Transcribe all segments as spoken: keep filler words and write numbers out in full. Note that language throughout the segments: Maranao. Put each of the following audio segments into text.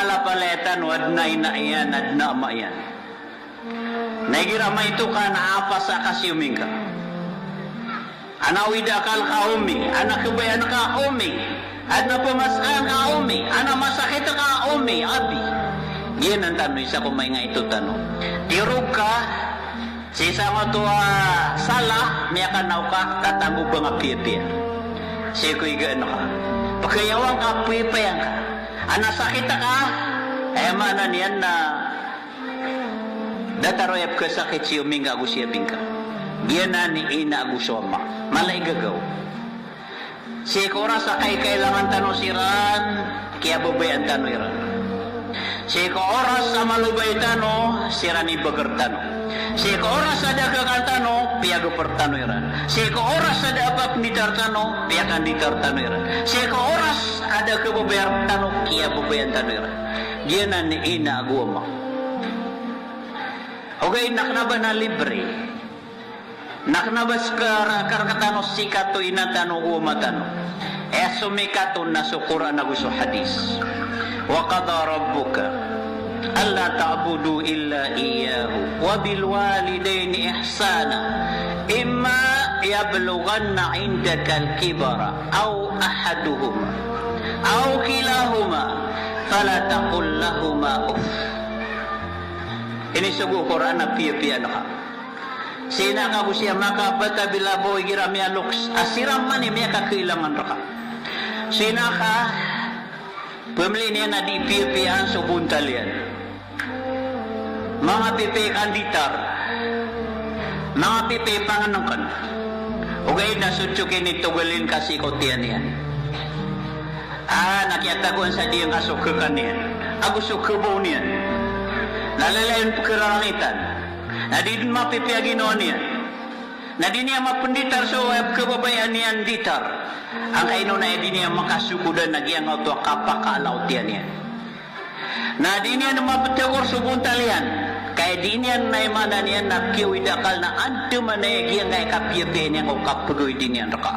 Ala palaya tano, adn a ina iyan, adn a ama iyan. Na igira maito ka na apasa ka si omi ngka. Adn a awid a akal ka omi, adn a khabayaan ka omi, adn a phamasaan ka omi, adn a masakit ka omi, abi. Giyanan tano i isa ko maingaito tano. Tirog ka, sii sangkoto a sala, miyakanaw ka, tatanggobang a piyapiya. Sii ko igaan ka. Pkhayawan ka, piyapiyaan ka. Adn a sakit ka, aya maana niyan na datar o aya pkhasakit si omi ngka ago si abi ngka. Giyanan i ina ago so ama. Mala i gagaw. Sii ko oras a kaikailangan tano siran, kiyababayaan tano iran. Sii ko oras a malobay tano, siran i bagr tano. Sii ko oras a da a kakan tano, piyagpr tano iran. Sii ko oras a da a pnditar tano, piyakanditar tano iran. Sii ko oras a da a kababayar tano, kiyababayaan tano iran. Giyanan i ina ago ama. Ogaid na kna ba na libre. Na kna ba ska ra-, ka rktano sii kato ina tano o ama tano. Aya somikato na so Qur'an ago so hadis. Wa qada rabbuka alla ta'budu illa iyyahu wa bil walidayni ihsana. Imma yablughanna 'indakal kibara aw ahaduhuma aw kilahuma fala taqul lahuma uff. Inisogo o Qur'an a piyapiyaan ka si ina ka ago si ama ka, bata bila bo igira miyaloks a siran man i miyakakailangan rka. Si ina ka, pmilin iyan a di piyapiyaan so bontal iyan. Manga pipiya i kanditar. Manga pipiya i pangnngkn. Ogaid na so tiyoki niyan i togalin ka sii ko tiyan iyan. Ah, na kiyatagoan sa diyangka so khakan iyan ago so khabaw niyan. Na lalayon pkhararangitan. Na di dn mapipiya ginawa niyan. Na di niyan mapnditar so, eh, khababayaan iyan nditar. Angkaino na aya di niyan makasokodan na giyangkoto a kapakaala o tiyan iyan. Na di niyan mapthagor so bontal iyan. Ka aya di niyan na aya maana niyan na kiyaawid a akal na andamanaya giyangkaya kapiyapiya niyan ko kapagawid iyan rka.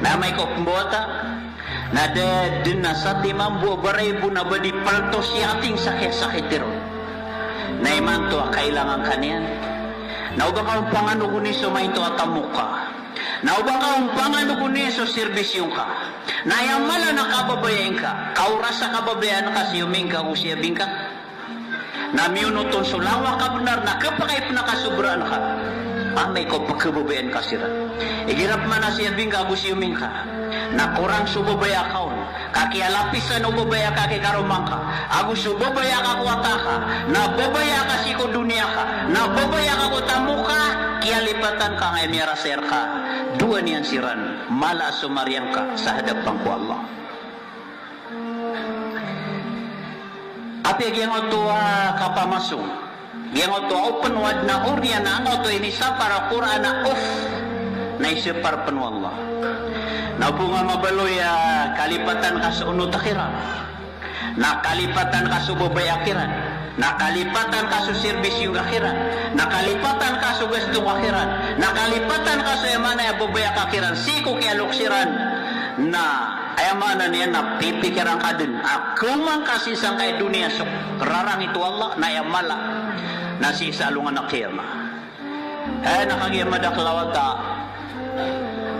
Na amay ko pmbawata, na da dn a satiman bo a baray bo na ba di palto si ating sakit-sakit iron. Na imanto a kailangan ka niyan. Na oba ka ompangano goni so maito a tamok ka. Na oba ka ompangano goni so serbisyo ngka. Na aya mala na kababayai ngka. Ka oras a kababayaan ka si omi ngka ago si abi ngka. Na miyonot on so langowan a kabnar na khapakay pn a kasobraan ka. Amay ko pkhababayaan ka siran. Igira pman a si abi ngka ago si omi ngka na korang so babaya ka on, ka kiyalapisan o babaya ka ki karoma ngka, ago so babaya ka ko wata ka, na babaya ka sii ko doniya ka, na babaya ka ko tamok ka, kiyalipatan ka angkaya miyarasay rka. Dowa niyan siran, mala so mariyang ka sa hadapan ko Allah. Apiya giyangkoto a kapamasong, giyangkoto a opn o adn a oriyan a angkoto a inisapar o Qur'an a uff, na isapar pn o Allah. Na oba nga mabaloy a kalipatan ka so onot a kiran, na kalipatan ka so babaya kiran, na kalipatan ka so serbisyo ka kiran, na kalipatan ka so gasto ka kiran, na kalipatan ka so aya maana a babaya ka kiran sii ko kiyaloks iran, na aya maana niyan na pipikiran ka dn a khaoma ngka sii sangkai doniya so rarangit o Allah, na aya mala na sii sa alongan a qiyamah. Aya na kagiya madakl a wata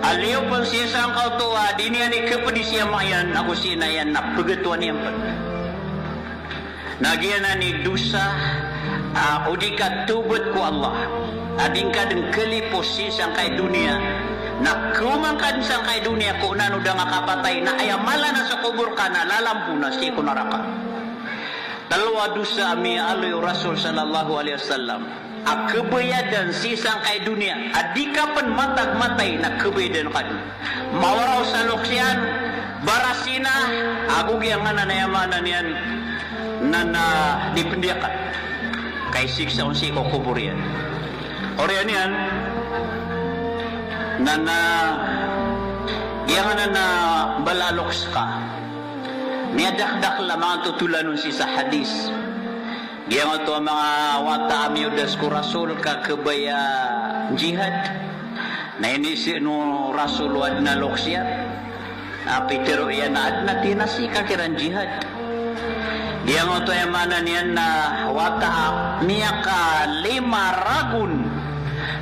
a liyo pn sii sangkoto a di niyan i khapdi si ama iyan ago si ina iyan na pgatowan iyan pn. Na giyanan i dosa, ah, o di ka tawbat ko Allah a di ngka dn khalipos sii sangkai doniya. Na khaoma ngka dn sangkai doniya ko onaan o da nga kapatay, na aya mala na so kobor ka na lalambo na sii ko naraka. Tlo a dosa a miyaaloy o Rasul sallallahu alaihi wasallam a khabayadan sii sangkai doniya a di ka pn matag matay na khabayadan ka dn. Mawaraw sa loks iyan, baras ina, ago giyangkanan a aya maana niyan na, na di pndiyakan. Ka isiksa on sii ko kobor iyan. Oriyan iyan na, na giyangkanan a mbala a loks ka. Miyadakdakl a manga totholan on sii sa hadis. Giyangkoto a manga wata a miyodas ko Rasul ka khabaya jihad. Na inizaan o Rasul o adn a loks iyan. Na pitharo iyan a adn a tinasi ka kiran jihad. Giyangkoto aya maana niyan na wata a miyakalima ragon.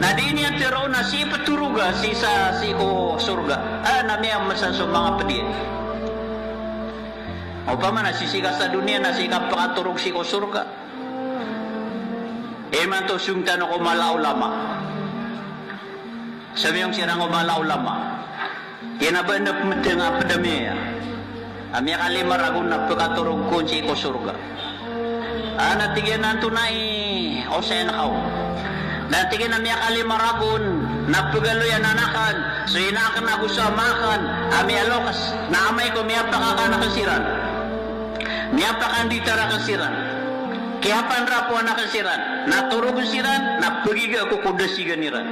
Na di niyan tharoon a sii pthoroga, sii sa, sii ko sorga. A, na miyamasa so manga pd iyan. Opama na sii, sii ka sa doniya na sii ka pkatorog sii ko sorga. Imanto song tano ko mala a ulama. Somiyong siran ko mala a ulama. Kena ba na pmteng a pd ami aya a miyakalima ragon na pkatorog kon sii ko sorga. A, na tig iyan a antonaa i osayan ka on. Na tig iyan a miyakalima ragon na pgaloy anan akn so ina akn ago so ama akn a miyaloks, na amay ko miyapakakan akn siran, miyapakanditar akn siran, kiyapanrapoan akn siran, na torogn siran, na pagiga ako ko dasigan iran.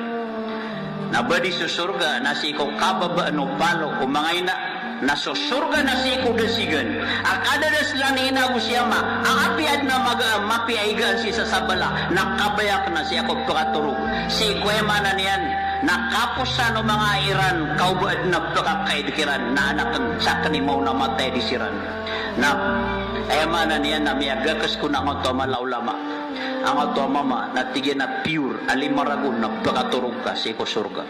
Na ba di so sorga na sii ko kababaan o palo o manga ina, na so sorga na sii ko dasigan a kadadaslan i ina ago si ama a apiya adn a maga a mapiya i igaan sii sa sabala, na kabaya akn a sii ako pkatorog sii ko aya maana niyan na kaposan o manga iran ka o ba adn a pkakaid kiran na anak akn, sakn i maona a matay di siran. Na aya maana niyan na miyagakes kon angkoto a mala a ulama, angkoto a mama, na tig iyan a pure a lima ragon na pkatorog ka sii ko sorga.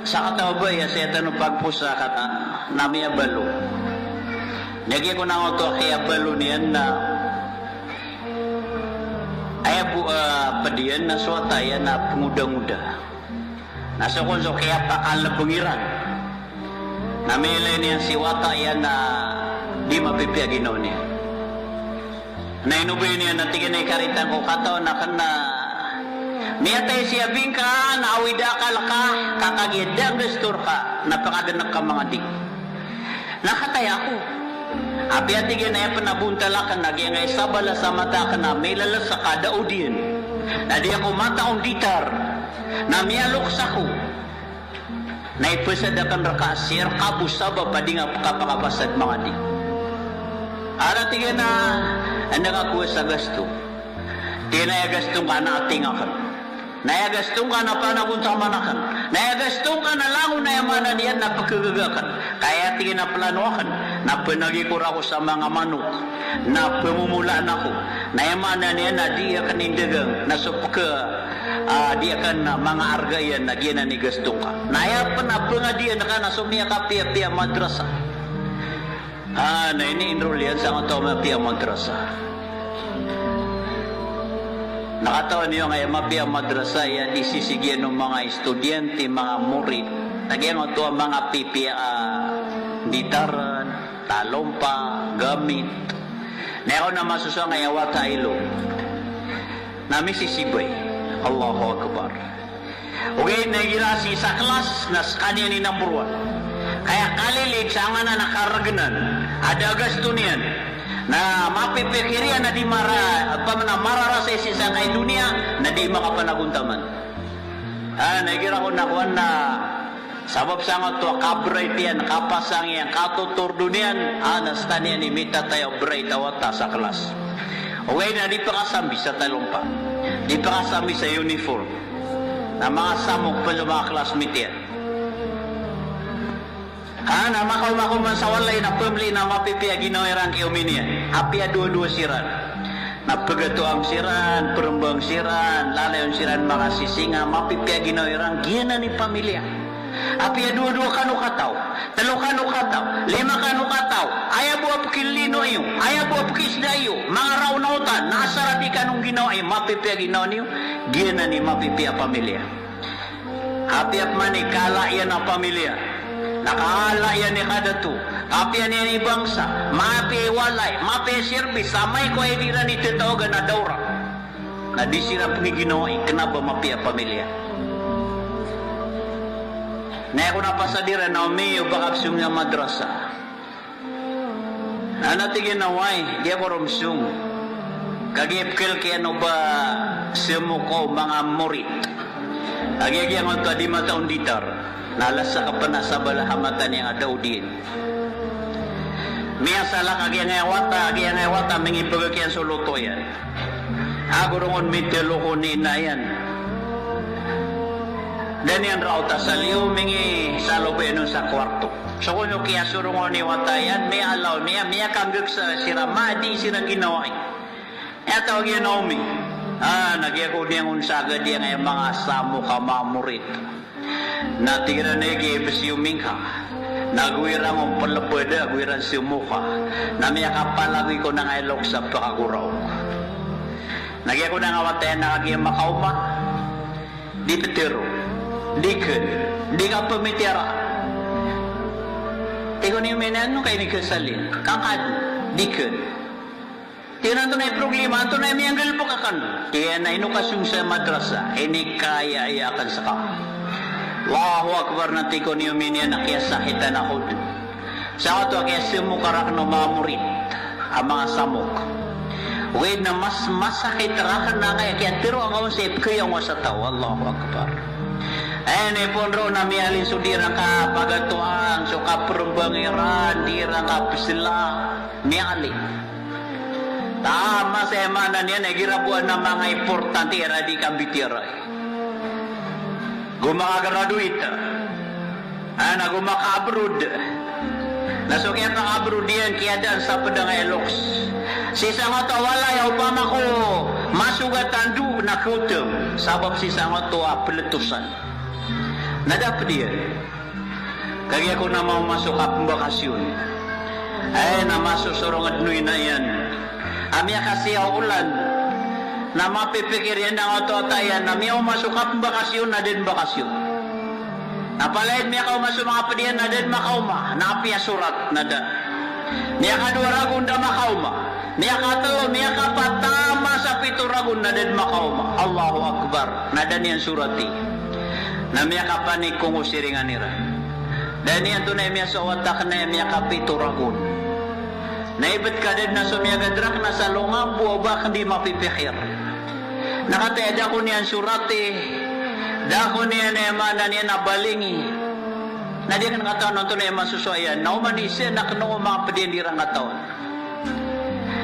Sakataw a babay a sii tano pagposa kata na miyabalo. Na giya kon angkoto a kiyabalo niyan na aya bo a pd iyan na so wata iyan na pngodangoda. Na so kon so kiyapakalbng iran na miyailay niyan si wata iyan na di mapipiya ginawa niyan. Na inobay niyan na tig iyan a ikaritan ko katawan akn na miyatay si abi ngka na awid a akal ka, ka kagiya da a gasto rka na pakagnk ka manga di. Na kataya ako. Apiya tig iyan a aya pn a bontal akn na giyangkai sabala sa mata akn na milalasa ka da odiyan. Na di ako mataonditar. Na miyaloks ako. Na ipasad akn rka sii rka bo sabap a di nga pkapakapasad manga di. Aya tig iyan a, anda ka kowa sa gasto? Tig iyan a aya gasto ngka na ating akn. Na aya gasto ngka na panagontaman akn. Na aya gasto ngka na langon, aya maana niyan na pkhagaga akn. Ka aya tig iyan a plano akn na pnagikor ako sa manga manok. Na pmomolaan ako. Na aya maana niyan na di akn indagang. Na so pkha, a, di akn manga arga iyan na giyanan i gasto ngka. Na aya pn a pangadian ka na so miyakapiyapiya madrasa. A, na ini-enroll iyan sangkoto a mapiya madrasa. Na katawan iyo angkaya mapiya madrasa iyan i sisigi iyan o manga estudyante, manga morid. Na giyangkoto a manga pipiya a nditarn, talompa, gamit. Na aya kon a masosowa angkaya wata a ilo na misisibay. Allahu Akbar. Ogaid na igira sii sa klas na skaniyan i number one. Ka aya kalilig sa anganan a kargnan a da a gasto niyan. Na mapipikir iyan a di mara, opama na mararasay sii sangkai doniya, na di makapanagontaman. A, na igira kon a kowan na sabap sangkoto a ka-bright iyan, kapasang iyan, katotordo niyan, a, na skaniyan i mitataya o bright a wata sa klas. Ogaid na di pakasambi sa talompa. Di pakasambi sa uniform. Na manga samok pn so manga classmate iyan. A, na makaoma ko man sa walay na pmbli na mapipiya ginawa iran ki omi niyan. Apiya dowa-dowa siran. Na pgatoang siran, prmbang siran, lalayon siran makasisinga, mapipiya ginawa iran, giyanan i pamilya. Apiya dowa-dowa kano kataw, tlo kano kataw, lima kano kataw, aya bo a pkilino iyo, aya bo a pkisda iyo, manga raonaotan, na asar a di kano ginawai, mapipiya ginawa niyo, giyanan i mapipiya a pamilya. Apiya pman i kala iyan a pamilya, na kala iyan i kadato, apiya niyan i bangsa, mapiya i walay, mapiya i sirbis, amay ko aya di iran i tatawagan a dawra. Na di siran pngiginawai, kna ba mapiya a pamilya. Na aya kon a pasad iran a omi, o ba ka psong sa madrasa. Na tig iyan a wai, di ako ron msong. Kagiya pkhalk iyan o ba semok o manga morit. Kagiya giyangkoto a di mataonditar. Na lasa ka pn a sabala a mata niyan a da odiyan. Miyasala ka giyangkaya wata, giyangkaya wata mingipagak iyan so loto iyan. Ago ron mitelo ko ina iyan. Da niyan raot a saliyo, mingisalob iyan on sa kowarto. So kon so kiyasorongan i wata iyan, miyaalaw, miya, miyakanggek sa siran, madi siran ginawai. Aya tawag iyan a omi. Ah, na giyangkoto niyan on sagad iyan a manga samok a manga morit. Na tig iran a aya giya i bes iyo mingka. Na go iran on pelebeda, go iran semoka. Na miyakapalagoy ko nangailoks a pekagoraok. Na giyangkoto a wata iyan a kagiya makaoma. Di petero, di ken, di ka pemitiyara. Tig o niyo miyanan, ano ka ini kesalin? Kakad, di ken. Tig iyan antonaa i problema, antonaa i miyanggalebek aken? Tig iyan a ino ka song sa madrasa, inikaya iyan aken seka. Allahu Akbar, na tig o niyo miyanan a kiyasakitan ako den. Sa oto a kiyasemok raken o manga morit a manga samok. Ogaid na mas masakit raken angkaya kiyatero angka on sa ipekaya on sa taw. Allahu Akbar. Aya inipoon roo na miyalin so di iran kapagatoan, so kaperembang iran, di iran kapesela, miyalin. Taman sa aya maana niyan a igira bo a manga importante iran di kambitiyarai. Go makagraduate. Ah, na go maka-abroad. Na so kiyapaka-abroad iyan, kiyadaan sa ped angkaya loks. Sii sangkoto a walay a opama ko masogat a ndo na keotem. Sabap sii sangkoto a peletosan. Na da ped iyan. Kagiya ko na maoma so kapembakasyon. Ay, na masosorong a den o ina iyan a miyakasiya o olan. Na mapipikir iyan angkoto a wata iyan a miyaoma so kapembakasyon na da den bakasyon. Na palaya den miyakaoma so manga ped iyan na da den makaoma, na apiya sorat na da. Miyakadowa ragon da makaoma. Miyakatelo, miyakapat, taman sa pito ragon na da den makaoma. Allahu Akbar. Na da niyan sorati. Na miyakapanik ko ngosiringan iran. Da niyan antonaa i miyasowa, wata aken na aya miyakapito ragon. Na ibet ka da den a so miyagad raken na sa longan bo a ba aken di mapipikir. Na katii a da ako niyan sorati, da ako niyan, aya maana niyan a balingi. Na di aken katawan antonaa i masosowa iyan. Na oman i isa na kena o manga ped iyan di iran katawan.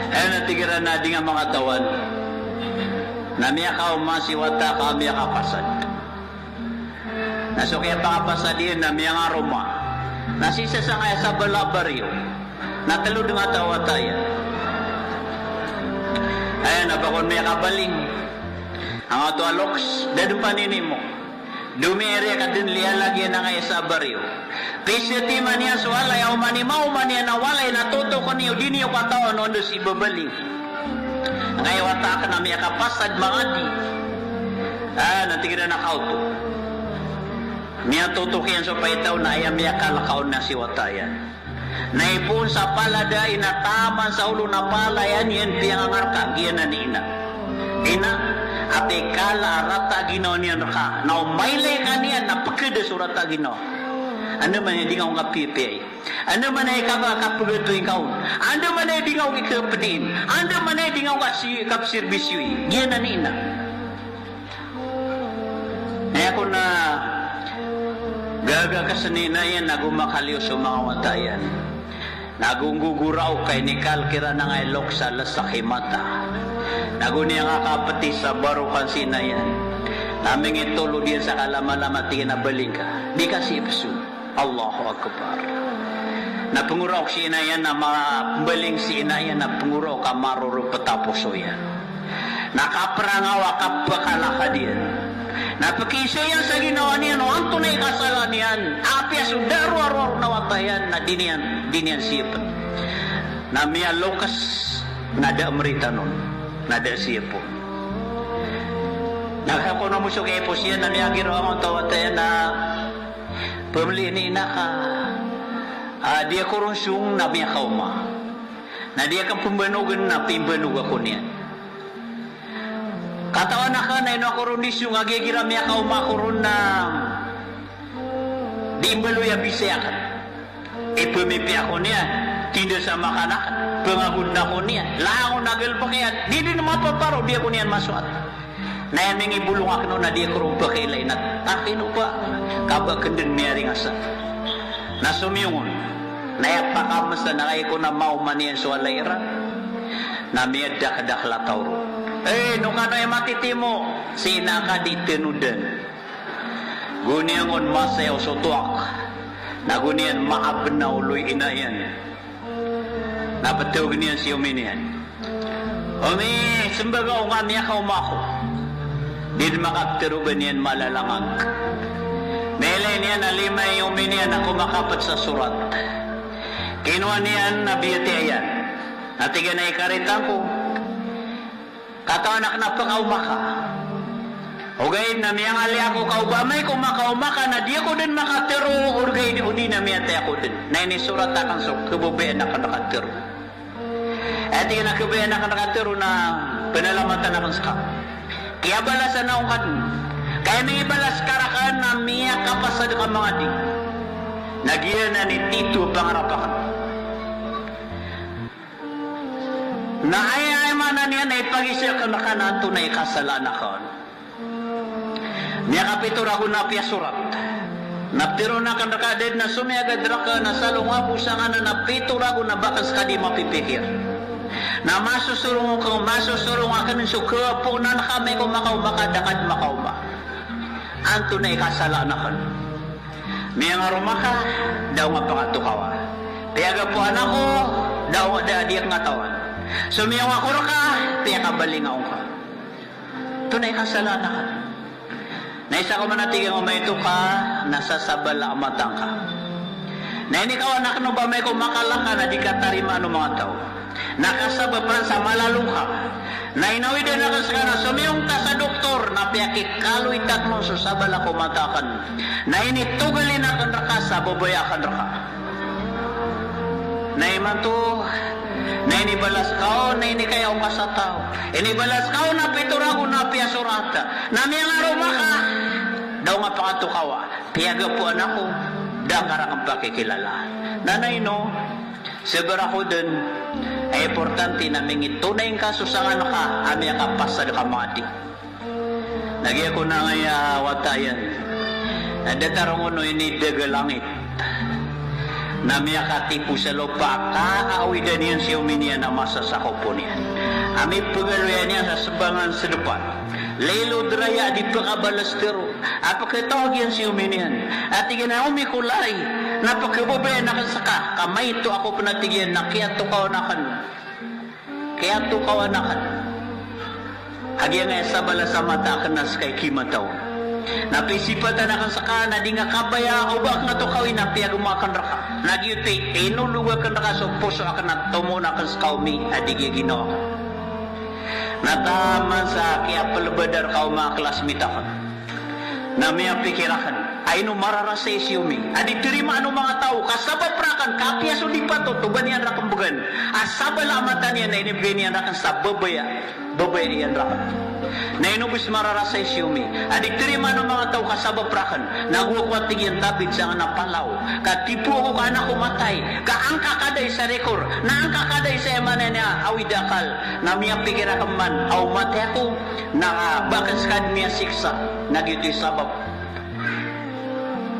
Aya na tig iran a di nga makatawan. Na miyakaoma si wata ka miyakapasad. Na so kiyapakapasad iyan na miyangaroma. Na sii sa sangkaya sabala a baryo. Na telo den a wata iyan. Aya na ba kon miyakabaling. Angkoto a loks, da den paninimo. Domiya i riya ka den liyalag iyan angkaya sa baryo. Pisetiman iyan so walay a oman i maoma niyan a walay na totoken iyo, di niyo katawan o anda si babaling. Angkaya wata aken a miyakapasad mangadi. Ah, na tig iran a kaoto. Miyatotok iyan so paitaw na aya miyakalek on na si wata iyan. Na ipoon sa palad a ina, taman sa olo na palaya niyan piyangangarka, giyanan i ina. Ina, apiya kala a rata a ginawa niyan reka, na o mailay ka niyan na pekeda so rata a ginawa. Anda man i di nga on kapiyapiyai. Anda man i kapa, kapegatoy ka on. Anda man i di nga on kikapediin. Anda man i di nga on kasi, kapesirbisyoy. Giyanan i ina. Na aya kon a gaga ka sii na ina iyan na go makaliyo so manga wata iyan. Na go nggogoraok ka, inikalek iran angkaya loks a lesek i mata. Na go niyan kakapeti sa barokan sii na iyan. Na mingitolod iyan sa kalamalama, tig iyan a baling ka. Di ka sii peso. Allahu Akbar. Na pengoraok si ina iyan a ma-, mbaling si ina iyan a pengoraok a marorop a poso iyan. Na kaperangaw a kapekalakad iyan. Na pekiisa iyan sa ginawa niyan o antonaa i kasala niyan. Apiya so da rowar na wata iyan na di niyan, di niyan siyapen. Na miyalokes na da a meritan on. Na da a siyap on. Na kakono mo so kaipos iyan na miyagiraw angkoto a wata iyan a pemeli ini na ka, ah, di ako ron song na miyakaoma. Na di aken pembanogen na pimbanog ako niyan. Katawan aken na ino ako ron di song, a giya igira miyakaoma ako ron na di imbaloy a bisay aken. Ipemipiya ako niyan, tinda sa makan aken, pengagoden ako niyan, langon a galebek iyan, di den mapaparo, di ako niyan masoat. Na aya mingibolong aken on na di ako ron pakailay na takino pa, ka ba aken den miyaringasa. Na somiyong on, na aya pakamesa na kagiya kon a maoma niyan so walay iran, na miyadakdakel a taw ron. Eh, ino kano aya matitimo, sii na ka di tenodan. Go niyan kon masayaw so toak, na go niyan maabna o olo i ina iyan. Na ptawagn iyan si omi niyan. Omi, smbag ako ngka a miyakaoma ako. Di dn makaptharo ba niyan malalangag. Mailay niyan a lima i omi niyan a komakapt sa sorat. Kinowa niyan na biyatiya iyan. Na tig iyan a ikaritan ko, katawan akn a pkaoma ka. Ogaid na miyangaliyag ako ka o ba amay ko makaoma ka na di ako dn makatharo, ogaid odi na miyatay ako dn. Na inisorat akn so khababayaan akn rka tharo. Aya tig iyan a khababayaan akn rka tharo na pnalamatan akn ska. Kiyabalasan ako ngka dn. Ka aya mingibalas ka rakn na miyakapasad ka mangadi. Na giyanan i tito a pangarap akn. Na aya, aya maana niyan na ipagizaan akn rka na antonaa i kasalaan akn. Miyakapito ragon a piyasorat. Na ptharoon akn rka a da dn a somiyagad rakn a salonga bo sangkanan a pito ragon a ba akn ska di mapipikir. Na masosorong akn, masosorong akn so khapoon ka amay ko makaoma ka, da ka dn makaoma. Antonaa i kasalaan akn. Miyangaroma ka, da ako ngka pakatokawa. Piyagapoan ako, da ako, da di ako ngka tawan. Somiyong ako rka, piyakabaling ako ngka. Antonaa i kasalaan akn. Na isa ko man a tig iyan a maito ka, na sasabala a mata ngka. Na inikawan akn o ba amay ko makala ka na di ka tarimaan o manga taw. Na kasabap ran sa malalong ka. Na inawidan akn ska na somiyong ka sa doktor, na piyakikaloy takn on so sabala ko mata akn. Na initogalin akn rka sa babaya akn rka. Na imanto, na inibalas ka on, na inikaya on ka sa taw. Inibalas ka on a pito ragon a piyasorat. Na miyangaroma ka, da ako ngka pakatokawa. Piyagapoan ako, da ngka rakn pakikilala. Na ino, sabar ako dn, aya importante na mingitonay ngka so sangkanan ka a miyakapasad ka mangadi. Na giya kon angkaya wata iyan, na datar on o inidaga langit. Na miyakatipo sa lopa, ka awidan iyan si omi niyan a masa sa kopo niyan. A mipagaloya niyan sa sbangan sdpan. Lilod raya a di pkabalas tharo. A pkatawag iyan si omi niyan. A tig iyan a, "Omi ko lay, na pkhababayaan akn ska, ka maito ako pn," a tig iyan, "na kiyatokawan akn. Kiyatokawan akn. Kagiya ngka aya sabala sa mata akn na ska i kimataw. Na pisipatan akn ska, na di ngka kabaya o ba akn ngka tokawi, na piyagoma akn rka. Na giyoto i inolog akn rka so poso akn, na tomo akn ska, omi, a di giya ginawa akn." Na taman sa kiyaplbada rka o manga classmate akn. Na miyapikir akn a ino mararasay si omi a di tarimaan o manga taw ka sabap rakn, ka apiya so di patot o ba niyan rakn bgan a sabala a mata niyan na inibgay niyan rakn sa babaya, babaya iyan rakn. Na ino bs mararasay si omi a di tarimaan o manga taw ka sabap rakn, na go ako, a tig iyan, tabid sangkanan a palaw, ka tipo ako ka an ako matay, ka angkakadai sa rikor, na angkakadai sa aya maana niyan a awid a akal. Na miyapikir akn man a o matay ako, na ba akn ska dn miyasiksa, na giyoto i sabap.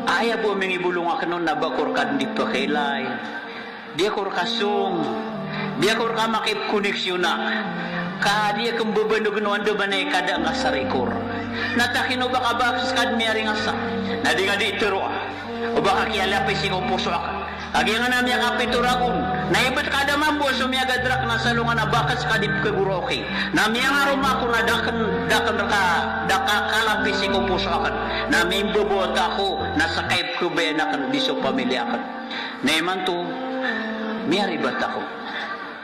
Aya bo a mingibolong akn on na ba ako rka dn di pakailay. Di ako rka song. Di ako rka makipkoneksiyona. Ka di akn babanogn o andamanaya i kada ngka sa rikor. Na takino ba ka ba akn ska dn miyaringasa. Na di ngka di tharoa o ba ka kiyalapis sii ko poso akn. Kagiya ngka na miyakapito ragon, na ibt ka da mambo a somiyagad rakn a salongan a ba akn ska di pkhagoraoki. Na miyangaroma ako na da akn, da akn rka, da ka kalapis sii ko poso akn. Na mimbabawata ako, na ska i pkhabayaan akn di so pamilya akn. Na imanto, miyaribat ako.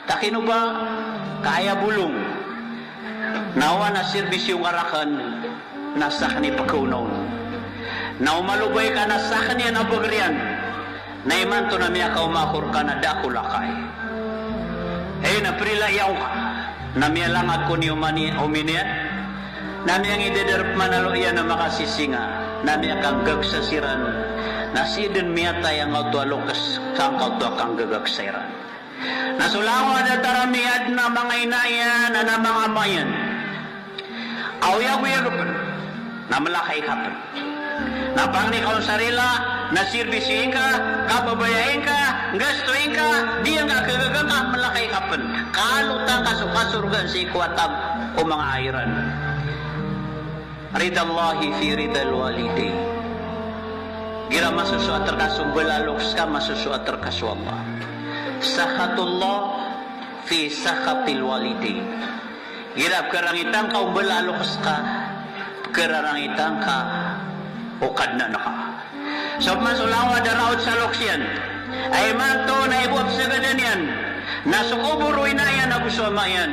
Takino ba ka aya bolong na owa na sirbisyo ngka rakn na sakn i pkhaona on. Na o malobay ka na sakn iyan a bagr iyan. Na imanto na miyakaoma ako rka na da ako lakay. Hay na prila iyan ka. Na miyalangag kon i omi niyan. Na miyangidadar pman a lo iyan a makasisinga. Na miyakanggagsa siran. Na sii dn miyatay angkoto a loks sangkoto a kanggagagsa iran. Na so langon a datar a miyadn a manga ina iyan, na manga ama iyan. Aw, oyagoyag pn, na mlakay ka pn. Na pangni ka on sa rila, na sirbisyoin ka, kababayai ngka, gastoin ka, di ngka kagaga ka, mlakay ka pn. Kalotan ka so kasorgaan sii ko atag o manga ai ran. Ridallahi fi ridal walidain. Igira masosoat rka so mbala a loks ka, masosoat rka so Allah. Sakhatullah fi sakhatil walidain. Igira pkharangitan ka o mbala a loks ka, pkhararangitan ka o Kadnan ka. So pman so langowan a da raot sa loks iyan a imanto na ibo a psagadan iyan na so kobor o ina iyan ago so ama iyan.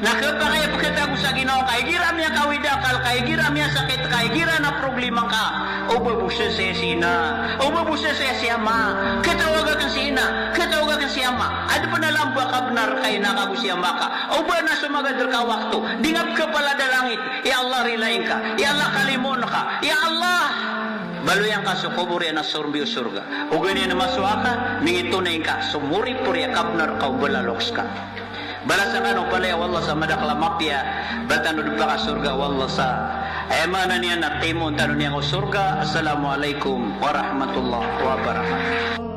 Na khapakay a pkhatago sa ginawa ka, igira miyakawid a akal ka, igira miyasakit ka, igira na problema ngka, o ba bo sasaya si ina, o ba bo sasaya si ama, khatawaga akn si ina, khatawaga akn si ama. Adn pn a lamba a kabnar ka ina ka ago si ama ka. O ba na so magad rka a wakto, di ngka pkhapalad a langit, ya Allah, rilain ka, ya Allah, kalimoon ka, ya Allah, baloyan ka so kobor iyan a sorbi o sorga. Ogaid na masowa ka, mingitonay ngka so moripori a kabnar ka o mbala a loks ka. Balasan kano palaya o Allah sa madakl a mapiya, ba tano dn pakasorga o Allah sa, aya maana niyan na timoon tano niyan ko sorga. Assalamu alaikum warahmatullahi wabarakatuh.